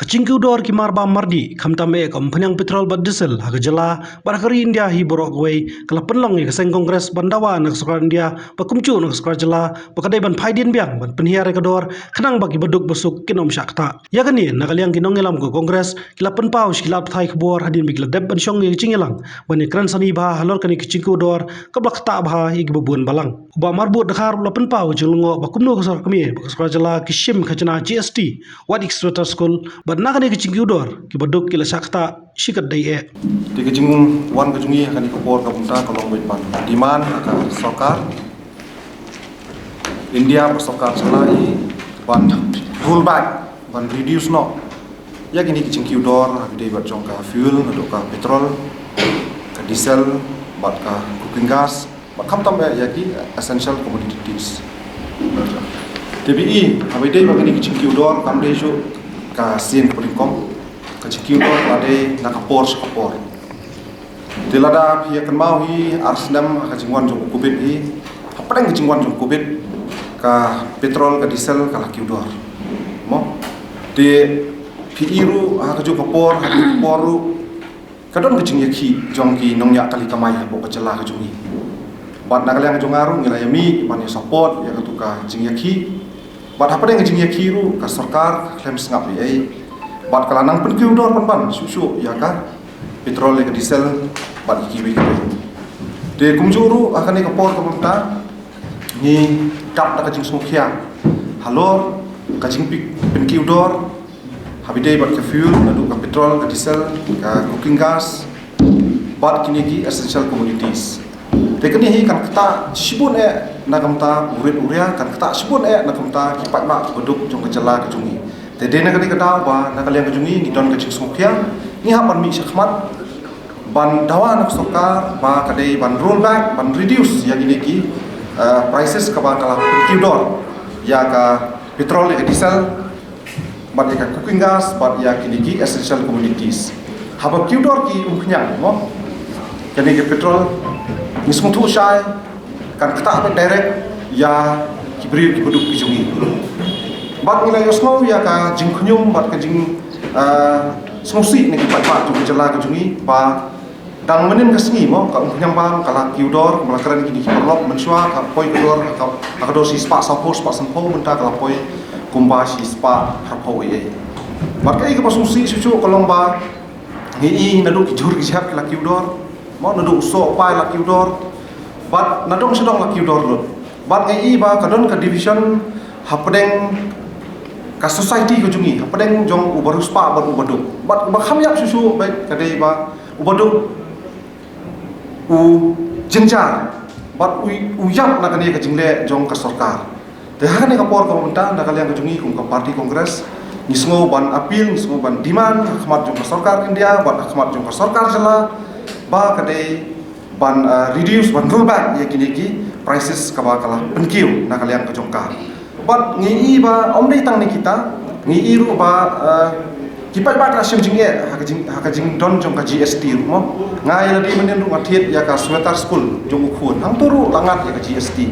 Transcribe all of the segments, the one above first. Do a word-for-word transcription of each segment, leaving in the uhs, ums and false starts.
Jingkiew dor ki marbam mardih, khamtam eh ka umphniang petrol bad diesel ha ka jylla bad ha ka ri India hi baroh kawei, ka la pynlong ïa ka seng Congress ban dawa na ka sorkar India bad kumjuh na ka sorkar jylla ba ka dei ban phai dien biang ban pynhiar ïa ka dor khnang ba ki baduk basuk kin ym shah ktah. Ïa kane na ka liang ki nongïalam ka Congress ki la pynpaw sha ki lad pathai khubor hadien ba ki la dep ban shong ïa ka jingïalang ban ïakren sani bha halor kane ka jingkiew dor kaba la ktah bha ïa kiba bun balang. U Bah Marbud Dkhar u la pynpaw jinglyngngoh ba kumno ka sorkar kmie bad ka sorkar jylla ki shim khajna G S T wat ïa ki sweater school bad na kane ka jingkiew dor ki baduk ki la shah ktah shikatdei eh. Te ka jingwan ka jong ngi ha kane ka por ka mynta ka long beit ban demand ha ka sorkar India bad sorkar jylla hi ban roll back, ban reduce noh ïa kine ki jingkiew dor ha ki dei bad jong ka fuel, naduh ka petrol, ka diesel bad ka cooking gas bad khamtam eh ïa ki essential commodities. Te phi i, haba ïadei bad kine ki jingkiew dor kam dei shuh ka sien kaba nyngkong. Ka jingkiew dor ka dei na ka por sha ka por. Te lada phi ïa kynmaw hi ar snem ha ka jingwan jong u Covid hi, hapdeng ka jingwan jong u Covid, ka petrol, ka diesel ka la kiew dor. Mo? Te phi i ruh ha kajuh ka por, ha kajuh ka por ruh ka don ka jingïakhih jong ki nongñiah kali kamai hapoh ka jylla ka jong ngi. Bad na ka liang ka jong nga ruh ngi la ïa mih ban ïa support ïa katu ka jingïakhih. Bad hapdeng ka jingïakhih ruh ka sorkar ka khlem sngap ei ei. Bad ka la nang pynkiew dor pynban shuh shuh ïa ka petrol, ïa ka diesel bad ïa kiwei kiwei. Te kumjuh ruh ha kane ka por ka mynta ngi dap da ka jingsngewkhia halor ka jingpynkiew dor haba ïadei bad ka fuel, naduh ka petrol, ka diesel, ka cooking gas bad kine ki essential commodities. Te kane hi kan ktah shibun eh na ka bynta u rit u ria, kan ktah shibun eh na ka bynta ki paidbah ki baduk jong ka jylla ka jong ngi. Te dei na kane ka daw ba na ka liang ka jong ngi ngi don ka jingsngewkhia, ngi hap ban mih shakhmat ban dawa na ka sorkar ba ka dei ban roll back, ban reduce ïa kine ki, eh, prices kaba ka la pynkiew dor ïa ka petrol, ïa ka diesel bad ïa ka cooking gas bad ïa kine ki essential commodities. Haba kiew dor ki umphniang, mo, kane ka petrol, ngi sngewthuh shai kan ktah beit direct ïa ki briew ki baduk ki jong ngi. Bad ngi la ïohsngew ïa ka jingkhñium bad ka jing, eh, sngewsih na ki paidbah jong ka jylla ka jong ngi ba dang mynnin ka sngi, mo, ka umphniang bam ka la kiew dor, ka la kren kine ki paralok, mynshuwa ka poi ka dor ha ka, ha ka dor shispah sawphew, spah sanphew, mynta ka la poi kumba shispah arphew ei ei. Bad kaei kaba sngewsih shuh shuh ka long ba ngi i naduh ki jhur ki jhep ki la kiew dor, mo, naduh u soh u pai la kiew dor. Bad nadong shadong la kiew dor lut. Bad ngi i ba ka don ka division hapdeng ka society ka jong ngi, hapdeng jong u bariewspah bad u baduk. Bad ba kham ïap shuh shuh beit ka dei ba u baduk u jynjar bad u, u ïap na kane ka jingleh jong ka sorkar. Te ha kane ka por kaba mynta na ka liang ka jong ngi kum ka party Congress ngi sngew ban appeal, ngi sngew ban demand ha khmat jong ka sorkar India bad ha khmat jong ka sorkar jylla ba ka dei ban, uh, reduce, ban roll back ïa kine ki prices kaba ka la pynkiew na ka liang ka jong ka. Bad ngi i ba ym dei tang ne kita, ngi i ruh ba, uh, ki paidbah ki la shim jingeh ha ka jing, ha ka jingdon jong ka G S T ruh, mo. Nga ïa lade mynnin ruh nga thied ïa ka sweater school jong u khun, hangto ruh la ngat ïa ka G S T,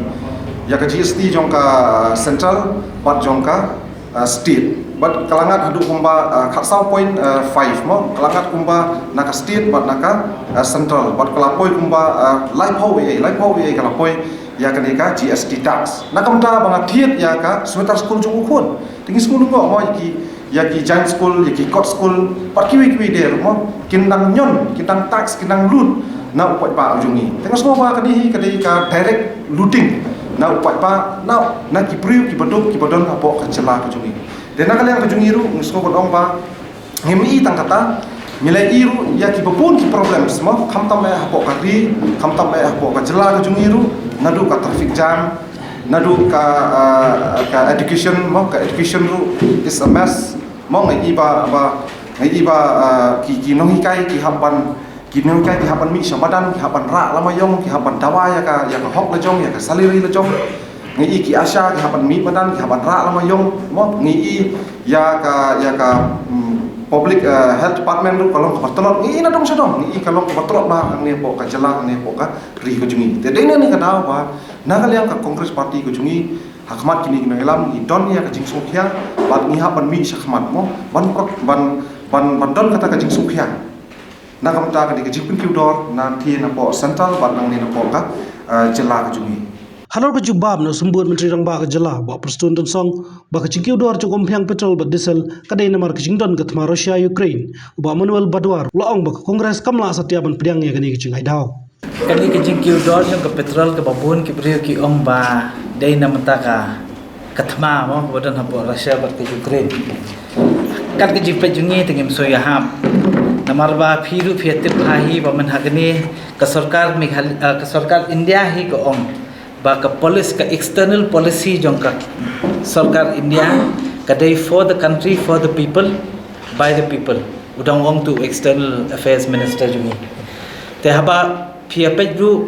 ïa ka G S T jong ka, uh, central bad jong ka, uh, state. Bad ka la ngat haduh kumba, uh, khatsaw point, uh, five, mo, ka la ngat kumba na ka state bad na ka, uh, central. Bad ka la poi kumba, uh, laiphew ei ei, laiphew ei ei ka la poi ïa kane ka G S T tax. Na ka bynta ba nga thied ïa ka sweater school jong u khun. Te ngi sngewlyngngoh, mo, ïa ki, ïa ki Jain School, ïa ki Kot School bad kiwei kiwei de, mo, kin dang ñion, kin dang tax, kin dang lut na u paidbah u jong ngi. Te nga sngew ba kane hi ka dei ka direct looting na u paidbah, na, na ki briew ki baduk ki badon hapoh ka jylla ka jong ngi. Te na ka liang ka jong ngi ruh ngi sngew ban ong ba ngim i tang kata, ngi la i ruh ïa kiba bun ki problems, mo, khamtam eh hapoh ka ri, khamtam eh hapoh ka jylla ka jong ngi ruh, naduh ka traffic jam, naduh ka, ah, ka education, mo, ka education ruh is a mess, mo, ngi i ba, ba, ngi i ba, ah, ki, ki nonghikai ki hap ban, ki nonghikai ki hap ban mih sha madan, ki hap ban rah lama ïong, ki hap ban dawa ïa ka, ïa ka hok la jong, ïa ka salary la jong. Ngi i ki ASHA ki hap ban mih madan, ki hap ban rah lama ïong, mo, ngi i ïa ka, ïa ka, mm, public, eh, health department ruh ka long kaba tlot, ngi i nadong shadong, ngi i ka long kaba tlot bha hangne hapoh ka jylla, hangne hapoh ka ri ka jong ngi. Te dei na kane ka daw ba Na ka liang ka Congress Party ka jong ngi, ha khmat kine ki nongïalam ngi don ïa ka jingsngewkhia, bad ngi hap ban mih sha khmat mo, ban prok, ban, ban, ban don kata ka jingsngewkhia. Na ka bynta ka dei ka jingpynkiew dor, na ka dei napoh central, bad nangne napoh ka, eh, jylla ka jong ngi. Halor ka jubab na u Symbud Myntri Rangbah ka jylla, Bah Prestone Tynsong, ba ka jingkiew dor jong ka umphniang petrol bad diesel, ka dei namar ka jingdon ka thma Russia Ukraine, u Bah Manuel Badwar, u la ong ba ka Congress kam lah satia ban pdiang ïa kane ka jingai daw. Kane ka jingkiew dor jong ka petrol kaba bun ki briew ki ong ba dei na bynta ka, ka thma mo, kaba don hapoh Russia bad ka Ukraine. Kat ka jingpeit jong ngi te ngim sngewsih hap. Namar ba phi ruh phi tip ha hi ba mynta kane ka sorkar Meghal-, ah, ka sorkar India hi ka ong ba ka policy, ka external policy jong ka sorkar India ka dei for the country, for the people, by the people. U dang ong tu external affairs minister jong ngi. Te haba phi ïa peit ruh,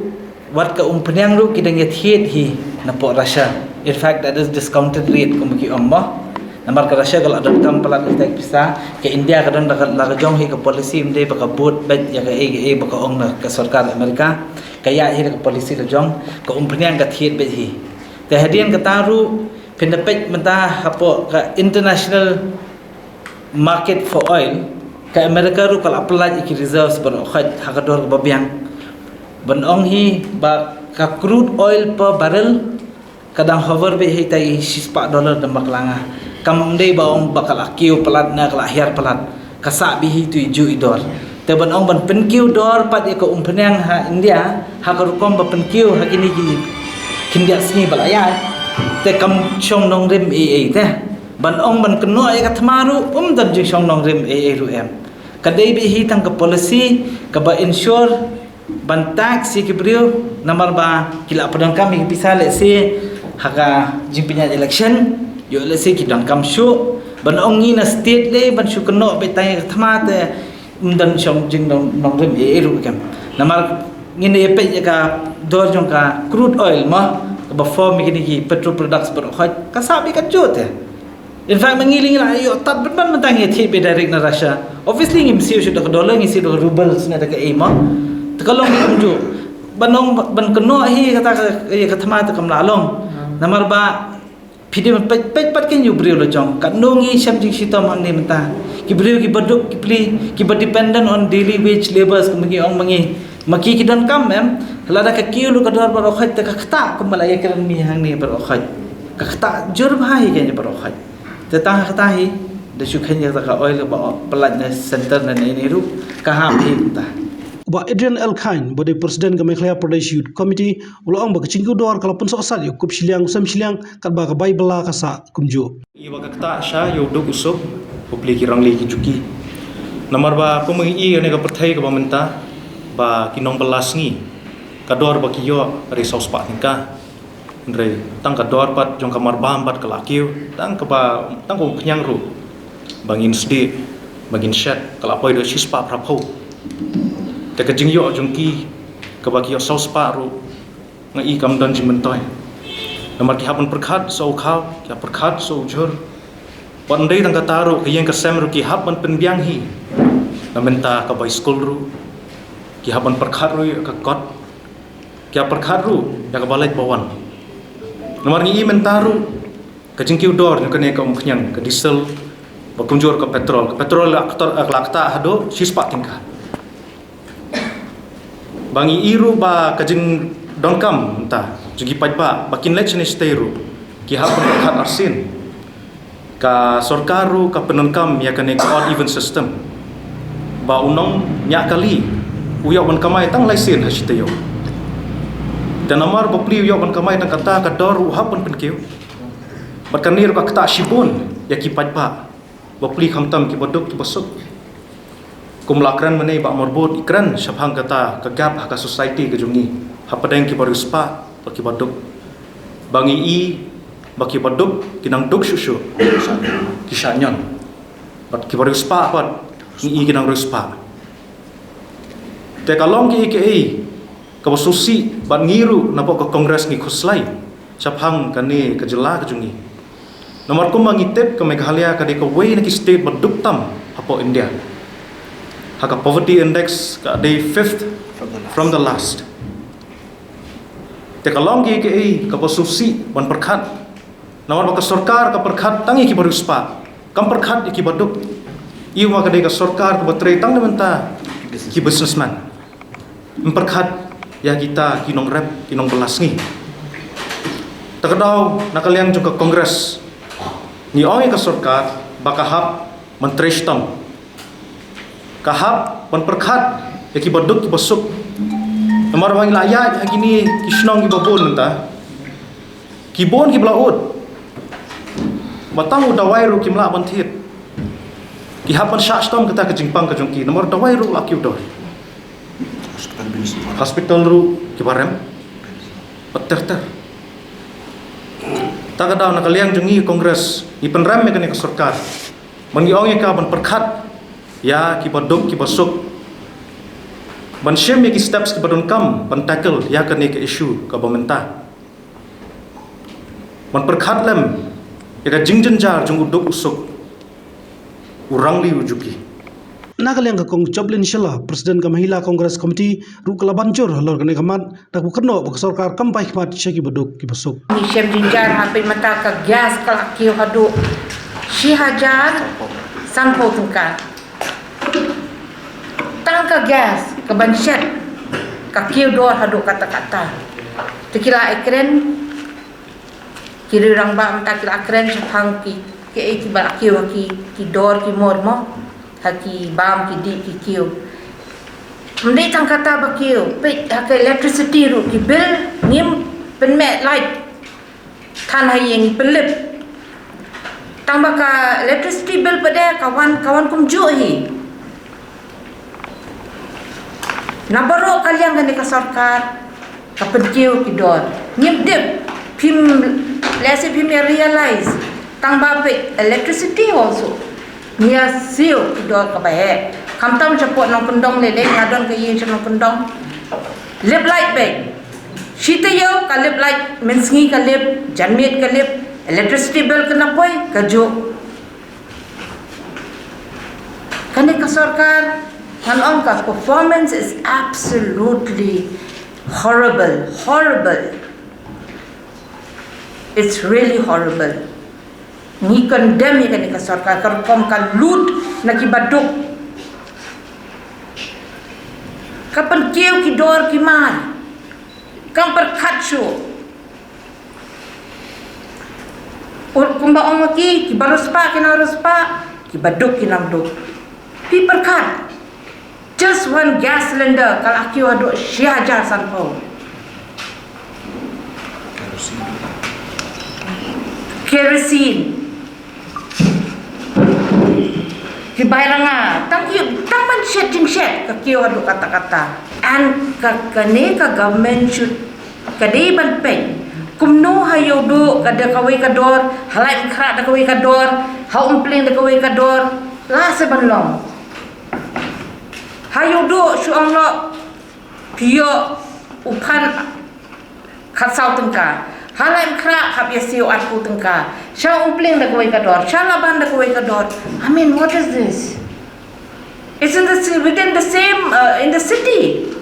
wat ka umphniang ruh ki dang ïathied hi napoh Russia. In fact, that is discounted rate kum ki ong mo. Namar ka Russia ka la donkam palat ïa ka pisa, ka India ka don la ka, la ka jong hi ka policy, ym dei ba ka bud beit ïa kaei kaei ba ka ong na ka sorkar America. Ka ïa hi ka policy la jong, ka umphniang ka thied beit hi. Te hadien kata ruh, phin da peit mynta hapoh ka international market for oil, ka America ruh ka la pyllait ïa ki reserves baroh khoit ha ka dor kaba biang. Ban ong hi ba ka crude oil per barrel ka dang hover beit ha ita i shispah dollar da bakla nga. Kam dei ba ong ba ka la kiew palat ne ka la hiar palat. Ka sah beit hi tu i juh i dor. Te ban ong ban pynkiew dor pat ïa ka umphniang ha India, ha ka rukom ba pynkiew ha kine ki khyndiat sngi ba la ïaid. Te kam shong nongrim ei ei te. Ban ong ban kynnoh ïa ka thma ruh, ym don jingshong nongrim ei ei ruh em. Ka dei beit hi tang ka policy kaba ensure ban tax ïa ki briew, namar ba ki la pyndonkam ïa ki pisa lehse ha ka jingpynïaid election, ïoh lehse ki donkam shuh. Ban ong ngi na state lei ban shu kynnoh beit tang ïa ka thma te, ym don shong jingnong, nongrim ei ei ruh em. Namar ngin ïa peit ïa ka dor jong ka crude oil mo, kaba form ïa kine ki petrol products baroh khoit, ka sah beit ka juh te. In fact, ma ngi lei ngi la ïoh tad ban ban mynta ngi thied beit direct na Russia. Obviously ngim siew shuh da ka dollar, ngi siew da ka rubles ne da kaei mo. Te ka long kumjuh. Ban ong ban kynnoh hi kata ka, ïa ka thma te kam lah long. Namar ba phi dei ban peit, peit pat ki ïing ki briew la jong. Katno ngi shem jingshitom hangne mynta. Ki briew kiba duk ki pli, kiba dependent on daily wage labourers kum ki ong ma ngi. Ma ki ki donkam em, lada ka kiew ruh ka dor baroh khoit te ka ktah kumba la ïakren mi hangne baroh khoit. Ka ktah jur bha hi kane baroh khoit. Te tang ha kata hi, da shu kheiñ ïa kata ka oil ba pyllait na center na ne ne ruh, ka hap hi kata. U Bah Adrian L Chyne, ba dei President ka Meghalaya Pradesh Youth Committee, u la ong ba ka jingkiew dor ka la pynsohsat ïa u kup shiliang, u sem shiliang, katba ka bai bylla ka sah kumjuh. Ïa ba ka ktah sha ïa u duk u suk, u pli ki rangli ki juki. Namar ba kum ngi i ïa ne ka pyrthei kaba mynta, ba ki nongbylla sngi, ka dor ba ki ïoh ka dei saw spah tyngka. Hynrei tang ka dor pat jong ka marbam bad ka la kiew, tang kaba, tang ka umphniang ruh ba ngin sdieh, ba ngin shet, ka la poi da shispah phraphew. Te ka jingïoh jong ki kaba ki ïoh saw spah ruh, nga i kam don jingmyntoi. Namar ki hap ban pyrkhat sa u khaw, ki hap pyrkhat sa u jhur. Wat ndei tang kata ruh, ka ïing ka sem ruh ki hap ban pynbiang hi. Na mynta ka bai skul ruh, ki hap ban pyrkhat ruh ïa ka kot. Ki hap pyrkhat ruh ïa kaba leit ba wan. Namar ngi i mynta ruh, ka jingkiew dor jong kane ka umphniang, ka diesel, ba kumjuh ka petrol. Ka petrol la ktah, la ktah haduh shispah tyngka. Ba ngi i ruh ba ka jingdonkam mynta jong ki paidbah ba kin leit shane shatei ruh, ki hap ban pyrkhat arsien. Ka sorkar ruh ka pyndonkam ïa kane ka odd even system. Ba u nongñiah kali u ïoh ban kamai tang lai sien ha shi taïew. Te namar ba pli u ïoh ban kamai tang kata, ka dor ruh hap ban pynkiew. Bad kane ruh ka ktah shibun ïa ki paidbah. Ba pli khamtam kiba duk kiba suk. Kum la kren mynne Bah Marbud, i kren shaphang kata ka gap ha ka society ka jong ngi. Hapdeng kiba riewspah bad kiba duk. Ba ngi i ba kiba duk ki nang duk shuh shuh. Ki shah ñion. Bad kiba riewspah pat ngi i ki nang riewspah. Te ka long kiei kiei kaba sngewsih bad ngi ruh napoh ka Congress ngi khuslai shaphang kane ka jylla ka jong ngi. Namar kumba ngi tip, ka Meghalaya ka dei kawei na ki state ba duk tam hapoh India. Ha ka poverty index ka dei fifth from the last. Te ka long kaei kaei kaba sngewsih ban pyrkhat. Namar ba ka sorkar ka pyrkhat tang ïa kiba riewspah, kam pyrkhat ïa kiba duk. Ïa ma ka dei ka sorkar kaba trei tang na bynta ki businessman. Ym pyrkhat ïa kita ki nongrep, ki nongbylla sngi. Ta ka daw na ka liang jong ka Congress, ngi ong ïa ka sorkar ba ka hap ban trei shitom. Ka hap ban pyrkhat ïa kiba duk kiba suk. Namar ba ngi la ïaid ha kine ki shnong kiba bun mynta, ki bun kiba la ud. Ba tang u dawai ruh kim lah ban thied. Ki hap ban shah shitom kata ka jingpang ka jong ki. Namar dawai ruh la kiew dor. Hospital ruh kiba rem. Ba ter ter. Ta ka daw na ka liang jong ngi Congress, ngi pynrem ïa kane ka sorkar. Ban ngi ong ïa ka ban pyrkhat ïa kiba duk kiba suk. Ban shim ïa ki steps kiba donkam ban tackle ïa kane ka issue kaba mynta. Ban pyrkhat lem ïa ka jingjynjar jong u duk u suk, u rangli u juki. Na ka liang ka Kong Joplin Shylla, President ka Mahila Congress Committee, ruh ka la ban jur halor kane ka mat, da kaba kynnoh ba ka sorkar kam pai khmat sha kiba duk kiba suk. Ngi shem jynjar hapdeng mynta ka gas ka la kiew haduh shi hajar sanphew tyngka. Tang ka gas ka ban shet ka kiew dor haduh katta katta. Te ki la ïakren, ki riew rangbah mynta ki la kren shaphang ki, ki, kiba la kiew ha ki, ki dor ki mor mo, ha ki bam ki dih ki kiew. Ym dei tang kata ba kiew, peit ha ka electricity ruh ki bill ngim pynmih light. Than ha ïing pynlip. Tang ba ka electricity bill pat de ka wan, ka wan kumjuh hi. Na baroh ka liang kane ka sorkar ka pynkiew ki dor. Ngim tip, phim, lehse phim ïa realize. Tang ba peit electricity also. Ngi ïa siew ki dor kaba heh. Khamtam shapoh Nongkyndong lei lei, nga don ka ïing sha Nongkyndong. Lip light beit. Shi taïew ka lip light, mynsngi ka lip, janmiet ka lip, electricity bill ka na poi, ka juh. Kane ka sorkar, ngan ong ka performance is absolutely horrible, horrible. It's really horrible. Ngi condemn ïa kane ka sorkar, ka rukom ka lut na kiba duk. Ka pynkiew ki dor ki mar. Kam pyrkhat shuh. Ur kumba ong ki, kiba riewspah ki nang riewspah, kiba duk ki nang duk. Phi pyrkhat. Just one gas cylinder ka la kiew haduh shi hajar sanphew. Kerosene. Ki bai ranga, tang ki, tang ban shet jingshet ka kiew haduh katta katta. And ka, kane ka government should, ka dei ban peit. Kumno ha Ïewduh ka da kawei ka dor, ha Laitumkhrah da kawei ka dor, ha Umpling da kawei ka dor. La se ban long. Ha Ïewduh shu ong noh, phi ïoh u phan khatsaw tyngka. Ha Laitumkhrah hap ïa siew arphew tyngka. Sha Umpling da kawei ka dor, sha Laban da kawei ka dor. I mean, what is this? It's in the ci-, within the same, uh, in the city.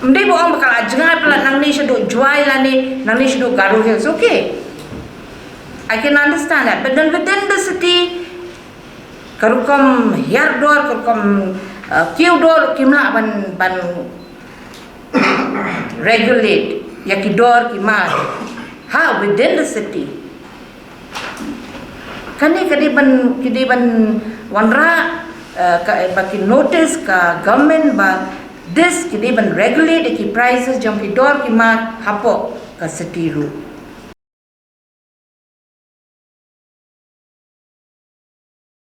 Ym dei ba ong ba ka la jngai palat nangne shaduh Jowai lane nangne shaduh Garo Hills. Okay, I can understand that. But then within the city, ka rukom hiar dor, ka rukom, uh, kiew dor, kim lah ban, ban regulate ïa ki dor ki mar ha within the city. Kane ka dei ban, ki dei ban wanrah, uh, ka, ba ki notice ka government ba this ki dei ban regulate ïa ki prices jong ki dor ki mar hapoh ka city ruh.